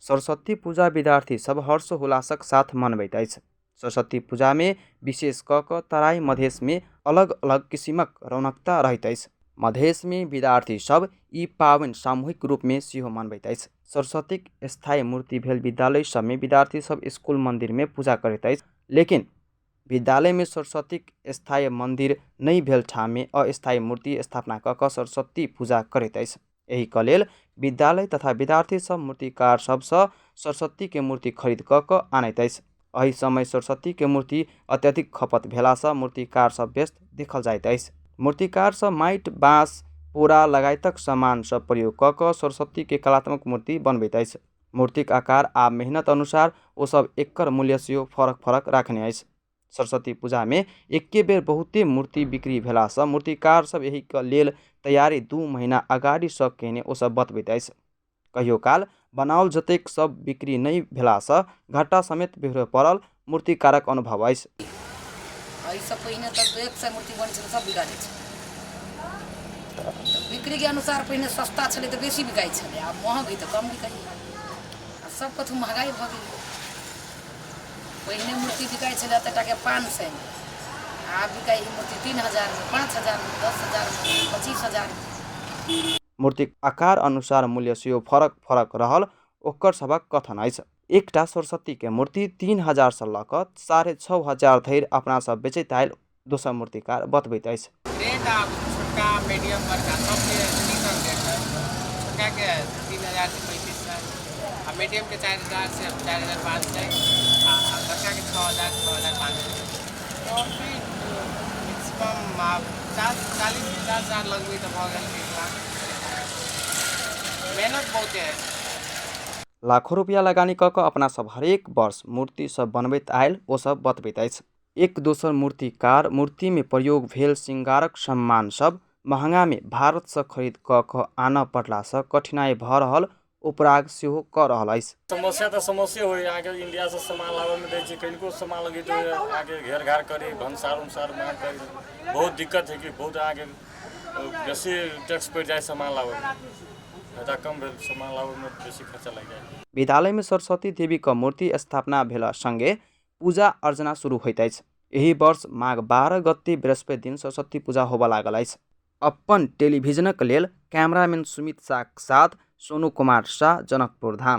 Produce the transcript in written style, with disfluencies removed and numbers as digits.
सरस्वती पूजा विद्यार्थी सब हर्षोल्लासक साथ मनबैत अछि। सरस्वती पूजामे विशेष कऽ कऽ तराई मधेशमे अलग अलग किसिमक रौनकता रहैत अछि। मधेशमे विद्यार्थी सब ई पाबनि सामूहिक रूपमे सेहो मनबैत अछि। सरस्वतीक स्थायी मूर्ति भेल विद्यालय सबमे विद्यार्थी सब स्कूल मन्दिरमे पूजा करैत अछि, लेकिन विद्यालयमे सरस्वतीक स्थायी मन्दिर नहि भेल ठाममे अस्थायी मूर्ति स्थापना कऽ कऽ सरस्वती पूजा करैत अछि। एहिके लेल विद्यालय तथा विद्यार्थी सब मूर्तिकार सबसँ सरस्वतीके मूर्ति खरीद कऽ कऽ आनैत अछि। एहि समय सरस्वतीके मूर्ति अत्यधिक खपत भेलासँ मूर्तिकार सब व्यस्त देखल जाइत अछि। मूर्तिकार सब माटि, बाँस, पोरा लगायतक सामान सब प्रयोग कऽ कऽ सरस्वतीके कलात्मक मूर्ति बनबैत अछि। मूर्तिक आकार आ मेहनत अनुसार ओ सब एकर मूल्य सेहो फरक फरक राखने अछि। सरस्वती पूजामे एके बेर बहुते मूर्ति बिक्री भेलासँ मूर्तिकार सब एहिके लेल तैयारी 2 महीना अगाडिसँ केने ओ सब बतबैत अछि। कहियो काल बनाओल जतेक सब बिक्री नहि भेलासँ घाटा समेत बेहोरे पड़ल मूर्तिकारक अनुभव अछि। एहिसँ पहिने तऽ 100 मूर्ति बनै छलै, सब बिका जाइ छलै। तऽ बिक्रीके अनुसार पहिने सस्ता छलै तऽ बेसी बिकाइ छलै, आब महग हइ तऽ कम बिकाइ। आ सब कथू महगाइ भऽ गेलै। पहिने मूर्ति बिकाइ छलै एतेक टाके 500मे, आब बिकाइ हइ मूर्ति 3000मे, 5000मे, 10,000मे, 25,000मे। मूर्तिक आकार अनुसार मूल्य सेहो फरक फरक रहल ओकर सभक कथन अछि। एकटा सरस्वतीके मूर्ति 3000 सँ लऽ कऽ 6500 धरि अपना सब बेचैत आयल दोसर मूर्तिकार बतबैत अछि। रेट आब छोटका, मीडियम, बड़का सबके तीन रंग रेट है। छोटका के 3000 से 3500 आ मीडियम के 4000 से 4500 आ बड़का के 6000, 6500। प्रॉफिट मैक्सिमम आब 40-50 हजार लगबै तऽ भऽ गेल 1 लाख। मेहनत बहुते है। लाखों रुपया लगानी कऽ कऽ अपना सब हरेक वर्ष मूर्ति सब बनबैत आयल ओ सब बतबैत अछि। एक दोसर मूर्तिकार मूर्तिमे प्रयोग भेल श्रृंगारक सामान सब महंगामे भारतसँ खरीद कऽ कऽ आनऽ पड़लासँ कठिनाइ भऽ रहल उपराग सेहो कऽ रहल अछि। समस्या तऽ समस्ये होइ, अहाँके इंडियासँ सामान लाबऽमे दै छै, कनिको सामान लगै तऽ अहाँके घेर घार करी, भनसार उनसार मांग करी, बहुत दिक्कत हइ कि बहुत अहाँके बेसी टैक्स पड़ि जाइ सामान लाबऽमे, फायदा कम भेल, सामान लाबऽमे बेसी खर्चा लागि जाइ। विद्यालयमे सरस्वती देवीक मूर्ति स्थापना भेला सँगे पूजा अर्चना शुरू होइत अछि। एहि वर्ष माघ 12 गते बृहस्पति दिन सरस्वती पूजा होबऽ लागल अछि। अपन टेलिभिजनक लेल कैमरामैन सुमित शाहक साथ सोनू कुमार शाह, जनकपुर धाम।